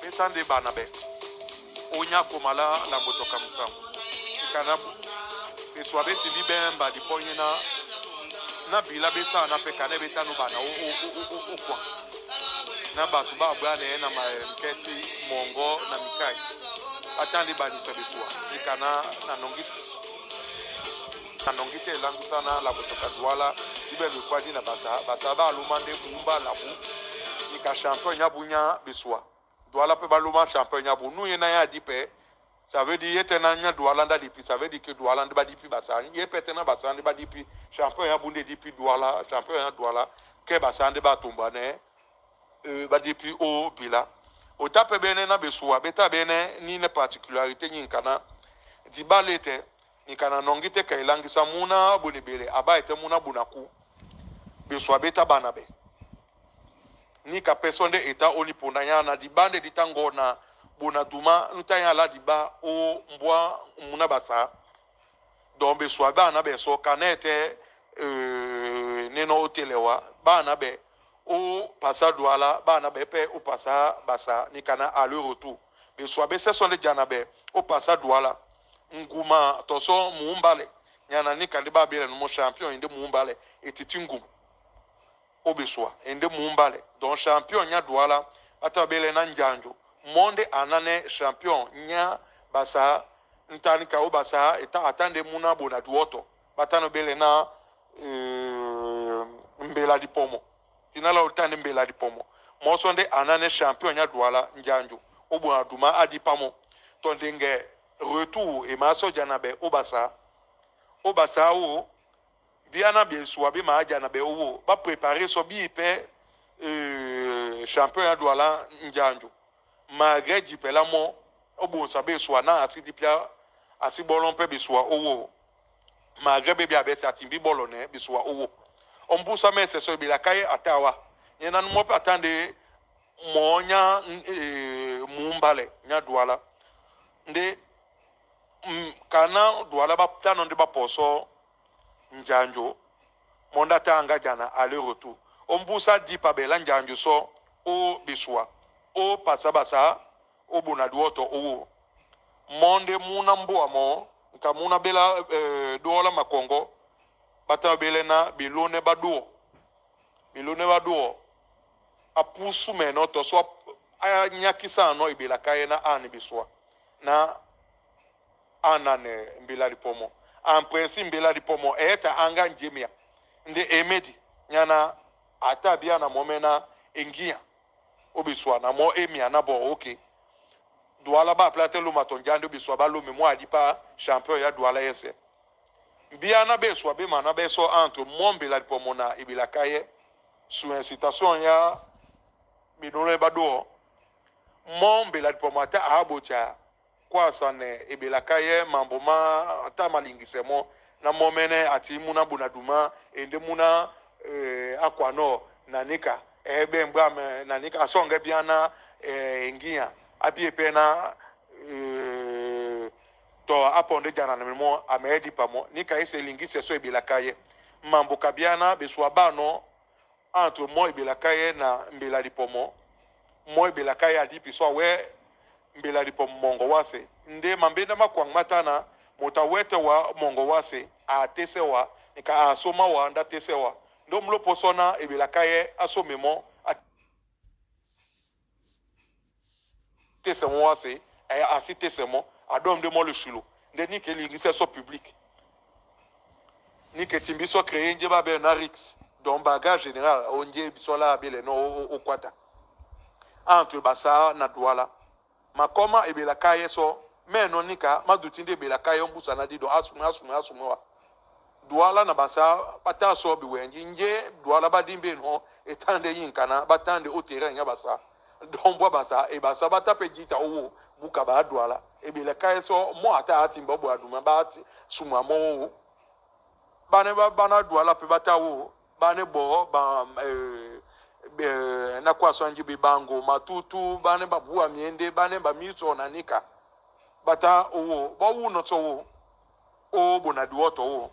Betande bana be onya komala la motoka musangu ikana beswa betimbi bemba diponye na na bila besala na pe kana betano bana okwa na bato babwa na ye na mketi mongo na mikai atandi banisa beswa ikana na nongi na nongi te elangusa na la motoka Douala ibe bekwadi na basa basa baluma nde bumba labu ika champion nya bunya beswa Douala pe baluma champion nya bu nu ye na ya di pe. Ça veut dire ye na nya Douala nda dipi, ça veut dire que Douala nde badipi basa ye pe te na basa nde badipi champion ya bunde dipi Douala, champion ya Douala ke basa nde batumba ne badipi o bila ota pe bene na besuwa beta bene ni ne particularité nyinkana dibale te nikana nongi te ka elangisa muna bonebele aba ete muna bunaku besuwa beta bana be ni ka peso nde eta oni pona ya na dibande ditango na bona duma nta ya la diba o mbwa muna basa. Donc besuwa bana beso kana ete neno otelewa bana be o pasa Douala bana be pe o pasa basa ni kana aller retour besuwa be seso nde jana be o pasa Douala nguma toso mumbale nyana ni kandi ba bele no champion inde mumbale etiti ngum o beswa ende mumbale. Donc champion nya Douala ata bele na njanjo monde anane champion nya basa ntani ka o basa eta atande muna bona duoto batano bele na mbela dipomo tinala otande mbela dipomo moso nde anane champion nya Douala njanjo o bona duma adi pamo to ndenge retour e maso jana be o basa o basa o biana beswa be ma jana be o ba préparer so bi pe champion ya Douala njanjo malgré jipela mo obonsa beswa na asi dipia asi bolon pe beswa owo malgré bebe abese atimbi bolo ne beswa owo ombusa mese so bila kai atawa nyena mo pe atande mo nya mumbale nya Douala nde kana Douala ba tano nde ba poso njanjo monda tanga jana aller retour ombusa dipa bela njanjo so o beswa o pasa basa o bona duoto o monde muna mboa mo nka muna bela duola makongo bata bele na bilone baduo bilone baduo apusu meno to so anyakisa no ibela kaye na ani biswa na anane mbila lipomo en principe mbila lipomo eta anga njemia nde emedi nyana ata bia na momena engia obiswa na mo emia na bo okay Douala ba plate luma tonjande obiswa ba lumi mo adipa champion ya Douala yese bia na beswa be mana beso entre mombe la lipomo na ibila kaye sous incitation ya bidole bado mombe la lipomo ata abocha kwasa ne ebela kaye mambo ma ata malingise mo na momene ati muna bunaduma ende muna akwano nanika ebe mbwa me nanika asonge biana ngia abie pe na to aponde jana na mo amedi pamo nika ese lingise so ebela kaye mambo kabiana beswa bano entre mo ebela kaye na mbela lipomo mo ebela kaye adipi so we mbela lipomo mongo wase nde mambenda makwang matana mota wete wa mongo wase atese wa nika asoma wa nda tese wa ndo mlopo sona ebela kaye asome mo atese mo wase asi tese mo adom de mo le chulo nde ni ke lingise so public ni ke timbi so créer nje ba be na rix donc bagage général onje bisola bele no o kwata entre basa na Douala makoma ebela kaye so meno nika maduti nde ebela kaye mbusa na dido asume asume asume wa Douala na basa bata so biwenji nje Douala badimbe no etande yinkana batande o terrain ya basa dombwa basa e basa bata pe jita owo buka ba Douala ebela kaye so mo ata atimba bo aduma ba suma mo bane ba bana Douala pe bata wo bane bo ba na kwa sanji bibango matutu bane babua miende bane ba miso na nika bata owo ba wu no to wo o bona duoto wo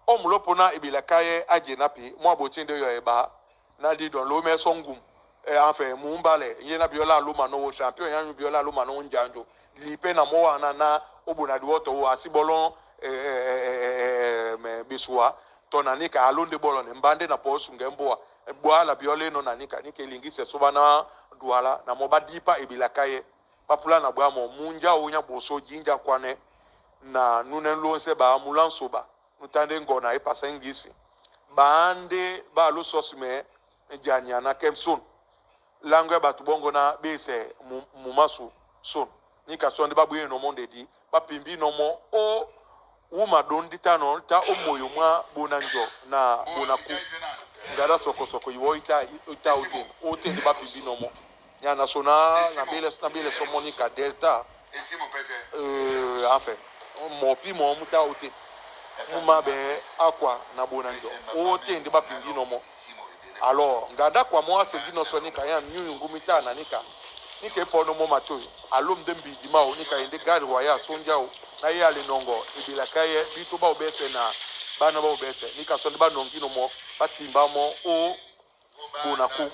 o mulopo na ebila kaye aje napi mo abotinde yo eba na di don lo me songum Enfin mumbale ye na biola aluma no champion yanyu biola aluma no njanjo lipe na mo wana na obona diwoto wo asi bolon me biswa to na nika alonde bolo ne mbande na posu ngemboa bwala biole no na nika nika elingise so bana Douala na mo badipa ebilaka ye bapula na bwa mo munja onya boso jinja kwane na nune lonse ba mulanso ba nutande ngona e pasa ngisi baande ba lo sosme janya na kemsun lango ya bato bongo na bese mumasu son nika sonde babwiye no monde di bapimbi no mo o wuma dondi tano ta o moyo mwa bonanjo na bonaku ngada sokosoko iwo ita ita ote ote ndi bapimbi no mo nyana sona na bele somo nika delta enfin mopi mo muta ote muma be akwa na bonanjo ote ndi bapimbi no mo. Alors ngada kwa mo asengi no so nika ya nyunyu ngumi ta na nika nika epo no mo matoyo alom de mbidi ma o nika ende gari wa ya sonja o na ye ale nongo ebilaka ye bito ba obese na bana ba obese nika so ba nongi no mo batimba mo o bonaku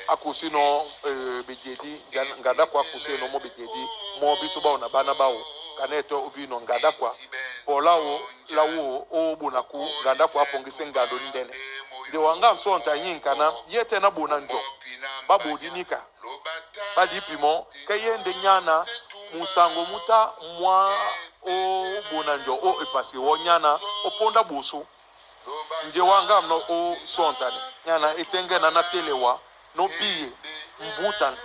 akusi no bejedi ngada kwa akusi no mo bejedi mo bito ba na bana ba o kaneto ubino ngada kwa pola o lawo o bonaku ngada kwa apongise ngado ndene de wanga nsonta yinkana yete na bona njo babodi nika badipimo kayende nyana musango muta mwa o bona njo o epasi wo nyana oponda busu nje wanga mno o sontani nyana etenge na na telewa no biye mbutan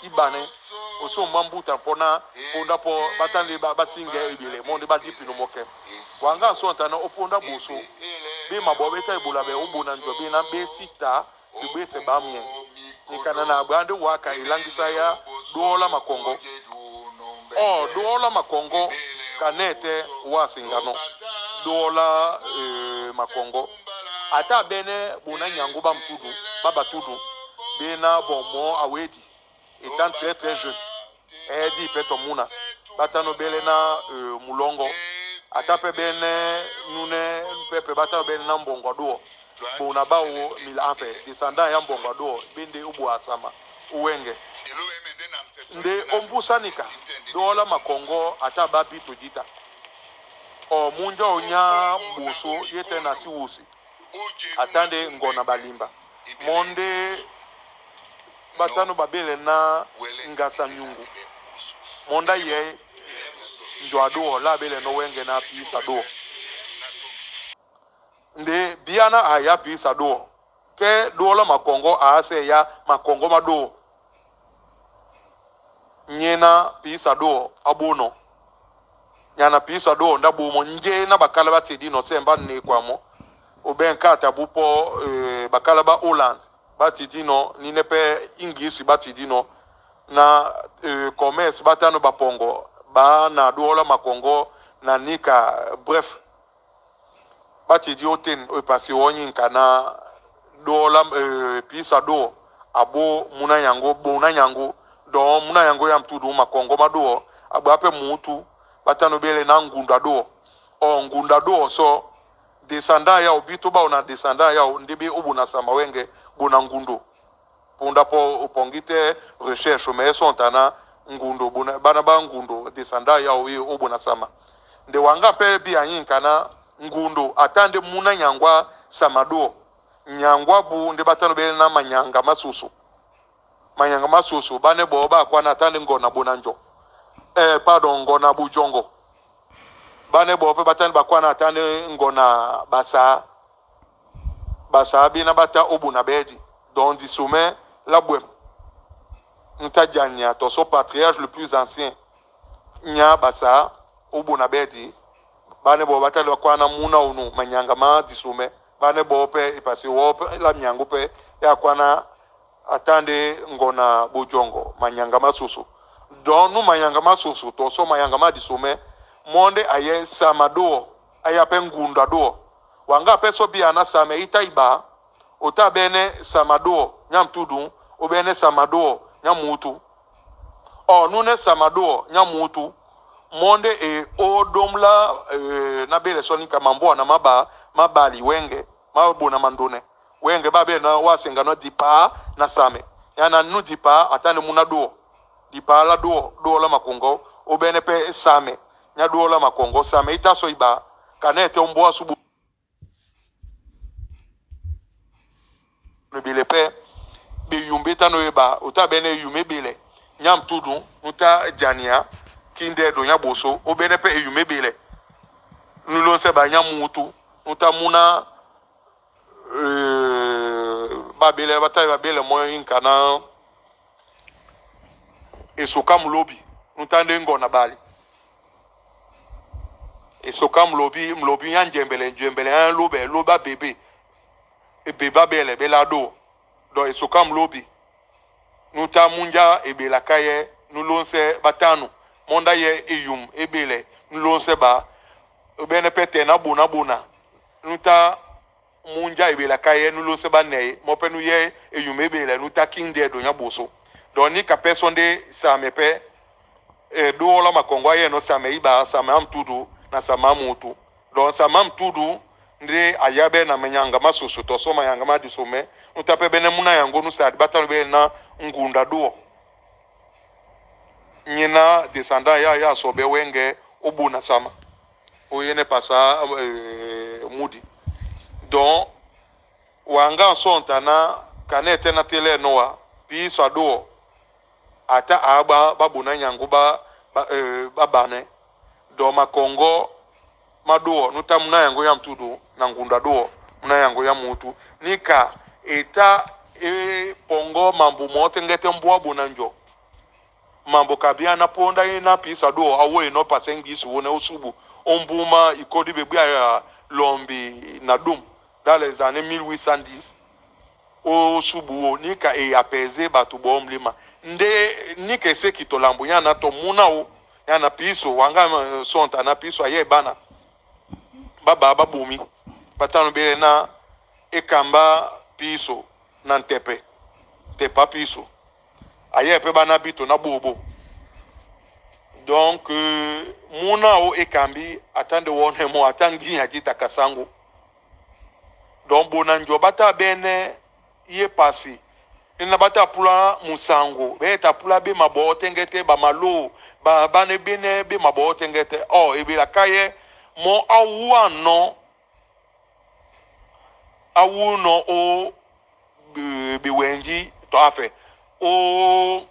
ibane osomba mbutan pona ponda po batandi basinge ebile monde badipino moke wanga sontana oponda busu be mabo beta ebola be obona njo be na be sita tibese bamye nikana na bande waka ilangisa ya dola makongo o dola makongo kanete wasingano dola makongo ata bene bona nyango ba mtudu baba tudu bena bon mo awedi étant très très jeune edi peto muna batano bele na mulongo ata pe bene nune pepe batano bene na mbongo duo bona bawo mila ampe descendant ya mbongo duo bende ubu asama uwenge nde ombusanika dola makongo ata babi todita o munja onya busu yete na siwusi atande ngona balimba monde batano babele na ngasa nyungu monda ye njo aduo la bele no wenge na pisa duo nde biana aya pisa duo ke duo la makongo aase ya makongo maduo nyena pisa duo abuno nyana pisa duo ndabumo nje na bakala batidi no semba ne kwamo oben kata bupo bakala ba Holland batidi no nine pe English batidi no na commerce batano bapongo ba na duola makongo na nika bref batidi oten e pasi wonyinka na duola pisa duo abo muna yango bona yango don muna yango ya mtudu makongo maduo abo ape mutu batano bele na ngunda duo o ngunda duo so descendant ya obito ba ona descendant ya ndebe obuna sama wenge bona ngundu punda po upongite recherche mais sontana ngundu bona bana ba ngundu descendant ya oye obuna sama nde wanga pe bi anyinka na ngundu atande muna nyangwa samaduo nyangwa bu nde batano bele na manyanga masusu bane bo ba kwa na atande ngona bonanjo pardon ngona bujongo bane bo pe batani bakwana atande ngona basa basa bina bata obuna bedi donc du sommet la bwem ntajanya to so patriarche le plus ancien nya basa obuna bedi bane bo batali bakwana muna unu manyanga ma di sommet bane bo pe ipasi wo pe la nyango pe ya kwana atande ngona bujongo manyanga masusu donc nu manyanga masusu to so manyanga ma di sommet monde aye samado aya pe ngunda do wanga pe so bia na same itaiba ota bene samado nyamtudu obene samado nyamutu o nune samado nyamutu monde e odomla na bele sonika mambo na maba mabali wenge mabona mandone wenge babe na wasenga no dipa na same Yana nu dipa ata nde muna duo. Dipa la duo, duo la makongo, obene pe same. Nya duo la makongo, same itaso iba kanete omboa subu bele pe be yumbe tano eba ota bene yume bele nyam tudu nuta jania kinde do nya boso obene pe yume bele nulo se ba nya mutu nuta muna ba bele bata ba bele moyo inka na esoka mulobi nuta nde ngona bali esoka mulobi mulobi nya njembele njembele nya lobe loba bebe ebeba bele bela do do esoka mulobi nuta munja ebelaka ye nulonse batanu monda ye eyum ebele nulonse ba obene pete na bona bona nuta munja ebelaka ye nulonse ba neye mope nu ye eyum ebele nuta kinde do nya boso donc ni ka pe sonde same pe e do la makongo ye no same iba same amtudu na same amutu. Donc same amtudu nde ayabe na menyanga masusu to soma yanga madisume nuta pe bene muna yango nusadi batanu be na ngunda duo nyina descendant ya ya sobe wenge obuna sama oyene pasa mudi. Donc wanga sonta na kanete na tele noa pi so duo ata aba babuna nyango ba ba, babane do makongo maduo nuta muna yango ya mtudu na ngunda duo muna yango ya mutu nika eta e pongo mambu mote ngete mbwa buna njo mambo kabia na ponda ina pisa do awo ino pasengi su ne usubu ombuma ikodi bebia ya lombi na dum dans les années 1810 osubu nika e apaiser bato bomlima nde nika eseki tolambu yana to muna o yana piso wanga sonta na piso aye bana baba babumi batano bele na ekamba piso na ntepe tepa piso aye pe bana bito na bobo. Donc muna o ekambi atande wone mo atangi ya jita kasango. Donc bona njo bata bene ye pasi ina bata pula musango be ta pula be mabo tengete ba malo ba bane bene be mabo tengete oh ebela kaye mo awu no awu no o be wenji to afe o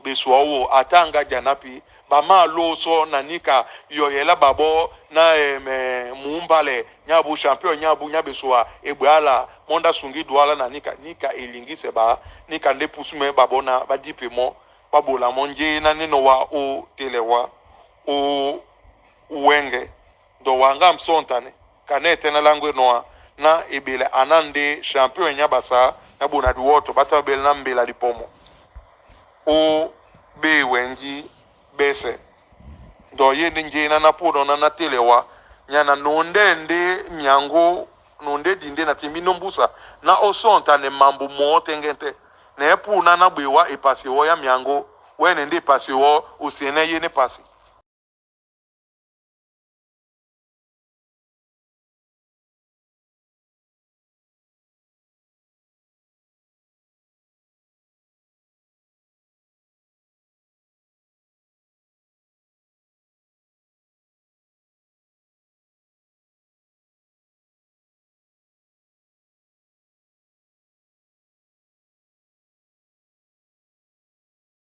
besuawo atanga janapi ba ma lo so na nika yoyela babo na eme mumbale nyabu champion nyabu nyabesua ebwala monda sungi duala na nika nika elingise ba nika nde pusume babo na badipe mo babola monje na neno wa o telewa o wenge do wanga msontane kanete na langwe noa na ebele anande champion nyabasa na bona duoto bata bele na mbela dipomo o be wenji bese do ye nje na na podo na na telewa nyana nonde nde miango nonde dinde na timbi nombusa na osonta ne mambo mo tengente na epu na na bwewa epasi wo ya miango wene nde epasi wo osene ye ne pasi.